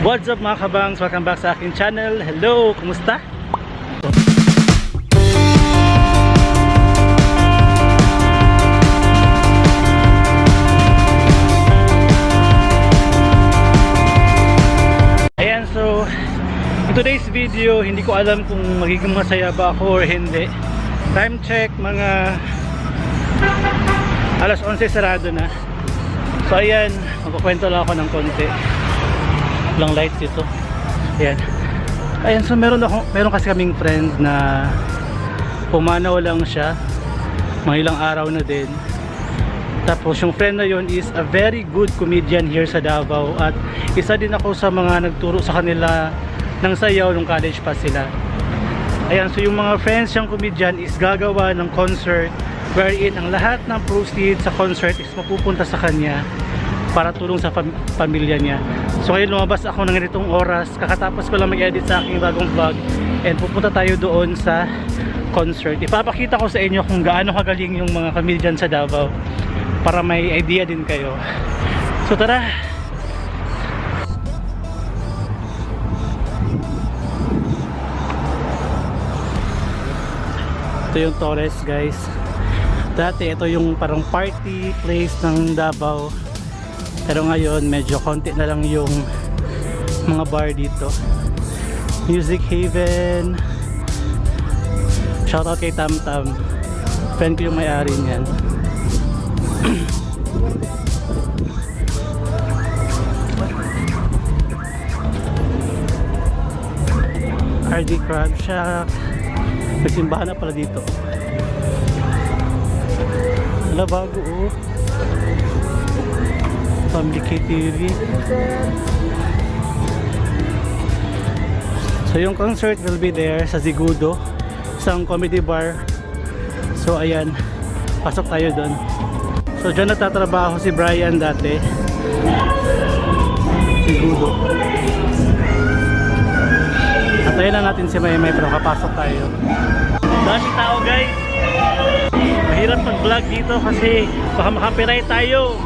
What's up, mga kabangs? Welcome back sa aking channel. Hello! Kumusta? Ayan, so in today's video, hindi ko alam kung magiging masaya ba ako or hindi. Time check, mga alas 11 sarado na. So ayan, magkukwento lang ako ng konti. Walang lights dito. Ayan. Ayan, so meron kasi kaming friend na pumanaw lang siya. Mga ilang araw na din. Tapos yung friend na yun is a very good comedian here sa Davao at isa din ako sa mga nagturo sa kanila ng sayaw nung college pa sila. Ayan, so yung mga friends siyang comedian is gagawa ng concert wherein ang lahat ng proceeds sa concert is mapupunta sa kanya para tulong sa pamilya niya. So ngayon lumabas ako ng ganitong oras, kakatapos ko lang mag-edit sa aking bagong vlog and pupunta tayo doon sa concert. Ipapakita ko sa inyo kung gaano kagaling yung mga comedian sa Davao para may idea din kayo. So tara! Ito yung Torres, guys. Dati ito yung parang party place ng Davao. Pero ngayon medyo konti na lang yung mga bar dito. Music Haven. Shoutout kay Tam Tam. Friend ko yung may-ari niyan. RD Crab Shack. May simbahan na pala dito. Wala, bago oh. Family KTV. So yung concert will be there sa Zigudo, isang comedy bar. So ayan, pasok tayo doon. So dyan natatrabaho si Brian dati. Zigudo. Antayin lang natin si Maymay pero kapasok tayo. Dami tao, guys. Mahirap mag-vlog dito kasi baka maka-copyright tayo.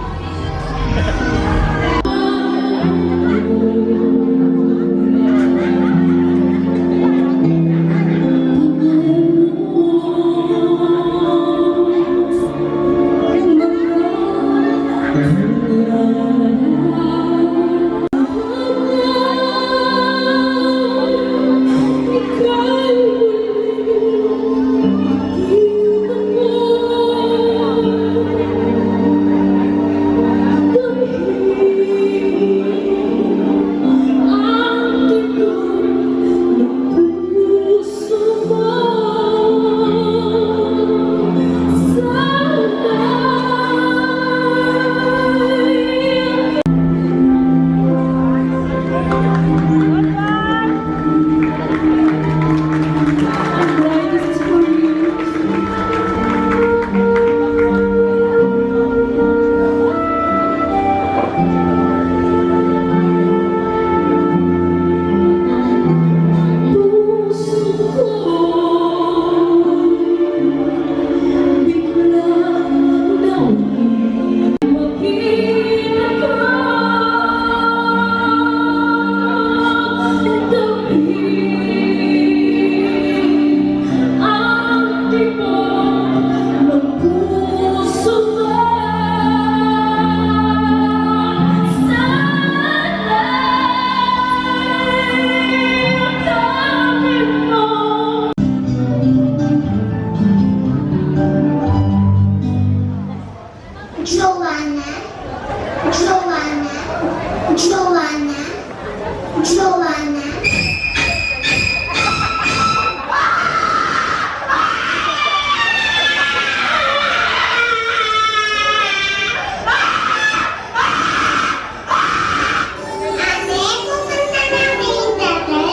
Joanna, Joanna, Joanna, Joanna. Ate, pupunta namin yung daughters.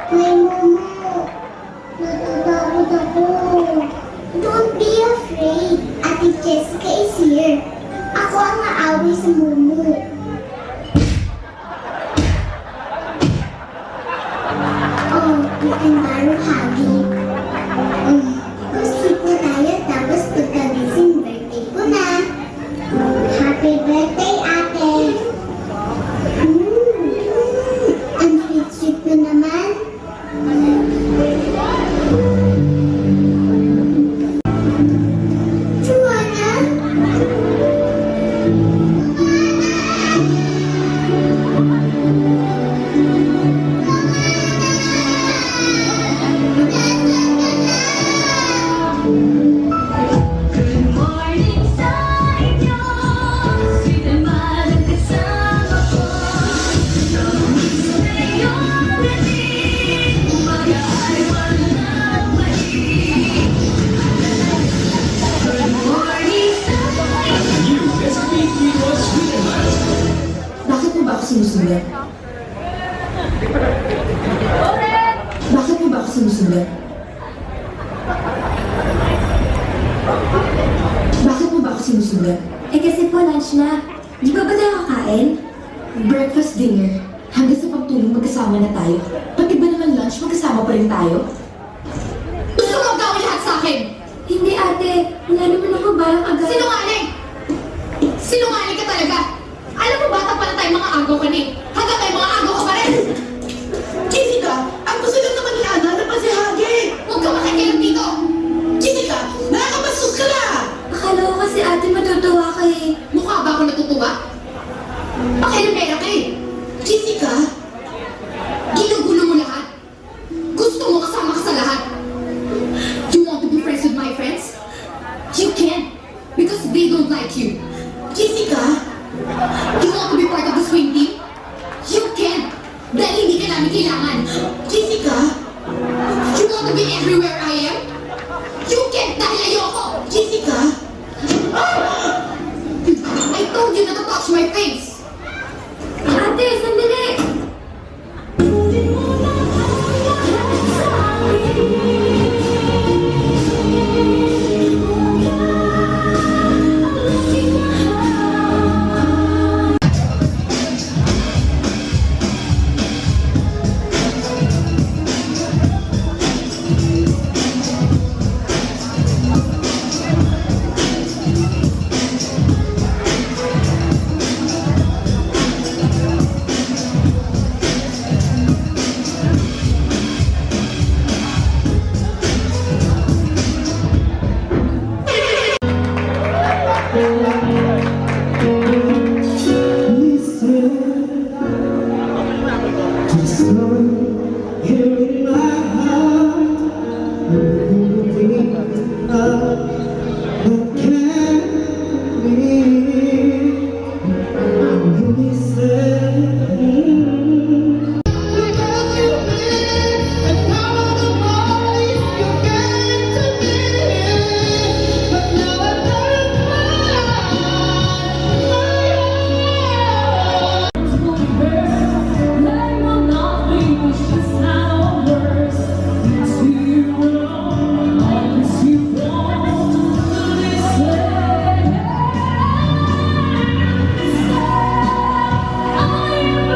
May mumu. Natatakot ako. Don't be afraid. Ate Jessica is here. Ako ang aaway sa mumu. Oh, we can borrow Huggy. Go sleep na tayo, tapos pagkagising, birthday ko na. Happy birthday, Ate! Ang sweet-sweet mo naman. Joanna? Good morning sa inyo. Sweet naman ang kasama ko. Promise ngayong gabi, umaga ay walang mali. Good morning sa inyo. New Nescafe 3-in-1 Sweet and Mild. Bakit mo ba ako sinusundan? Bakit mo ba ako sinusundan? Bakit mo ba ako sinusundan? Eh kasi po lunch na. Di ba ba tayo kakain? Breakfast, dinner, hanggang sa pagtulog, magkasama na tayo. Pati ba naman lunch, magkasama pa rin tayo? Gusto mo gawin lahat sa akin! Hindi, ate, wala naman ako balak agad. Sinungaling! Sinungaling ka talaga! Alam mo, bata pa lang tayo, mga agaw ka na eh. Hanggang ngayon, mga agaw ka pa rin! Jessica, ang gusto lang naman ni Ana na pasihagi. Huwag ka makikialam dito! Jessica, nakakabastos ka na! Akala ko kasi, ate, matutuwa ka eh. Mukha ba ako natutuwa? Pakialamera ka eh! Jessica, Ginugulo mo lahat! Gusto mo kasama ka sa lahat! You want to be friends with my friends? You can't! Because they don't like you! Jessica, You want to be part of the swim team? You can't! Dahil hindi ka namin kailangan! Jessica, You want to be everywhere I am? You can't dahil ayoko! Jessica, I told you not to touch my face! Ate, sandali! Hindi mo na ang lahat sa akin. Huwag ka ang aking mahal. Listen to the sun here in my heart. Everything up that can be. Listen. Because you live and power the voice you gave to me. But now I can't find my They will not be just hours. You always you want to listen. I am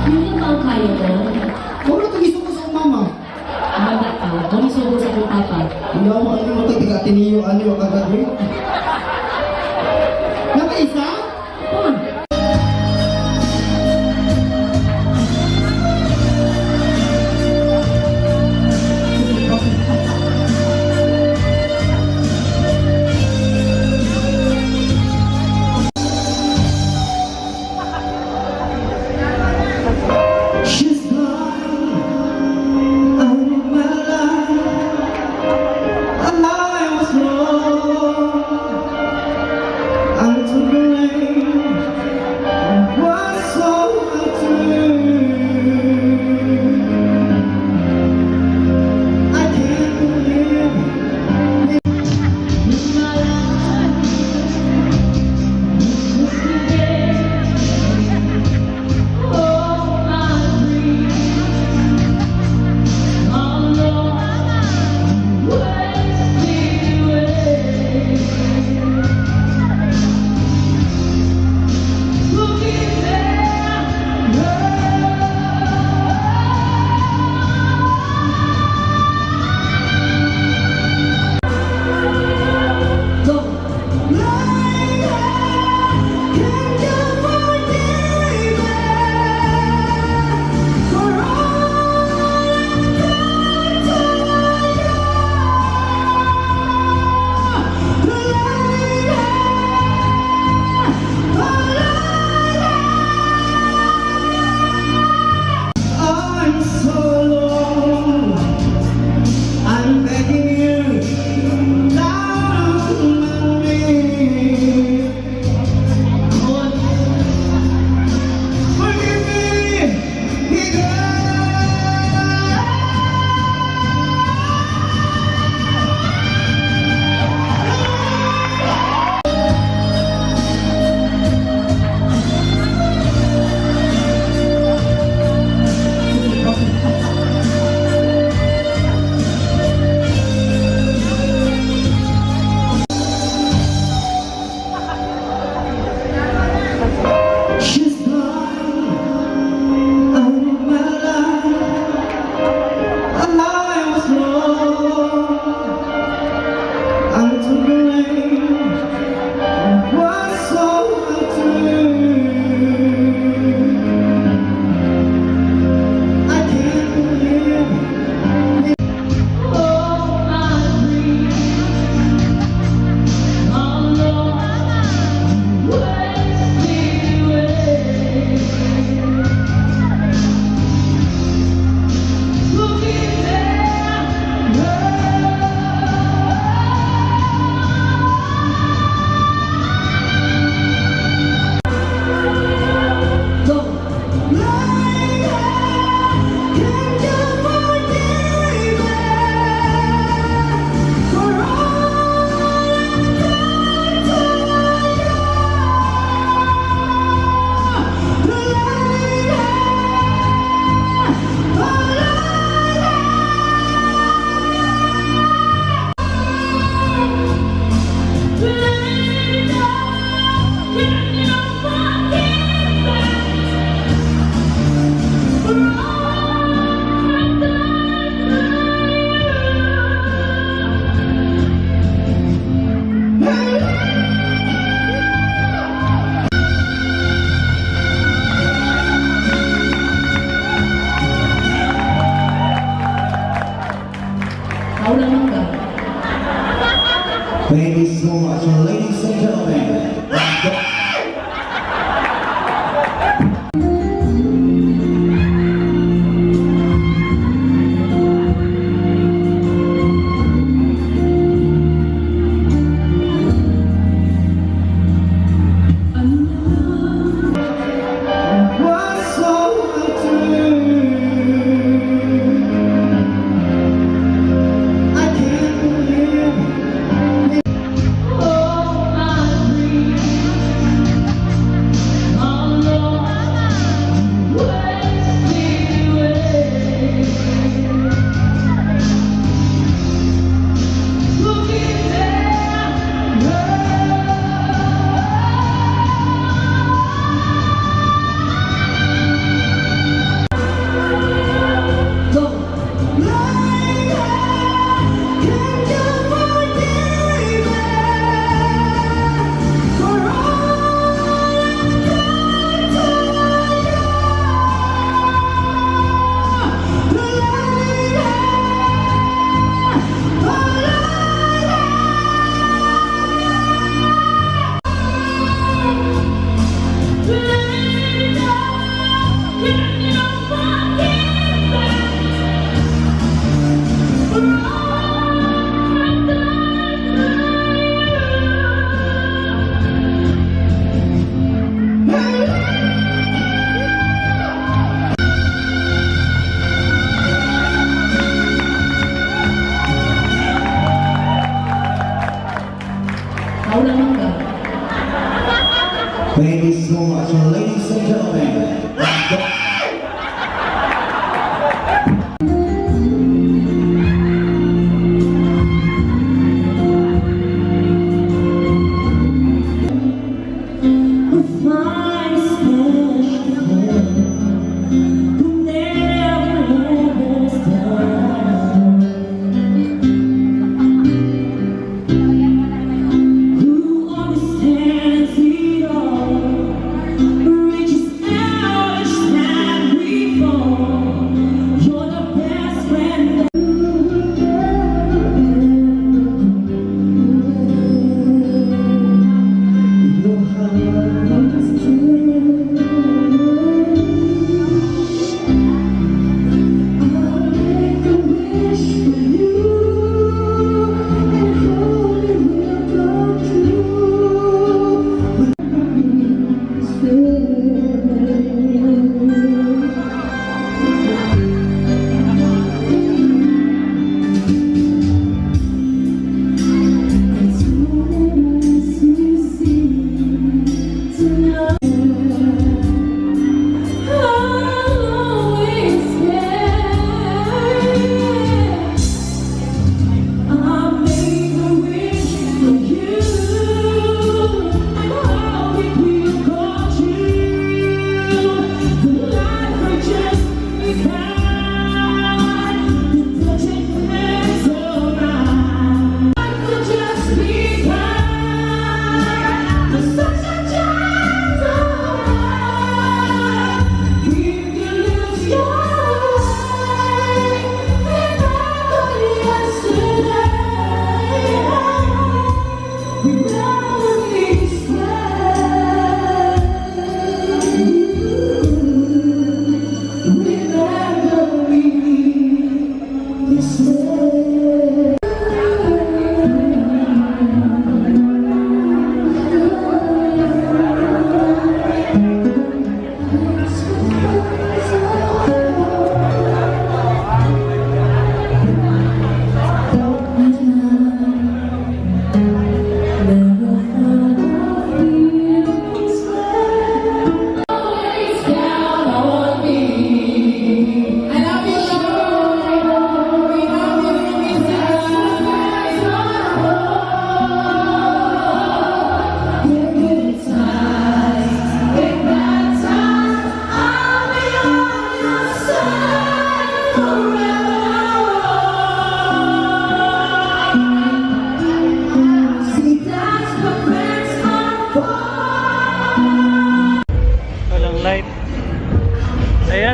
Yun lang ba ang kaya mo? Wala ito isugo sa akong mama. Bata ka, kung isugo sa akong papa. Wala mo ano mo taga Ateneo ano yung kagraduate. Nakaisa? Oh.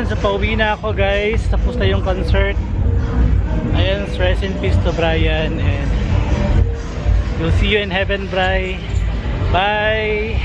Ayan, so pauwi na ako, guys. Tapos na yung concert. Ayan, rest in peace to Brian and we'll see you in heaven, Bri. Bye!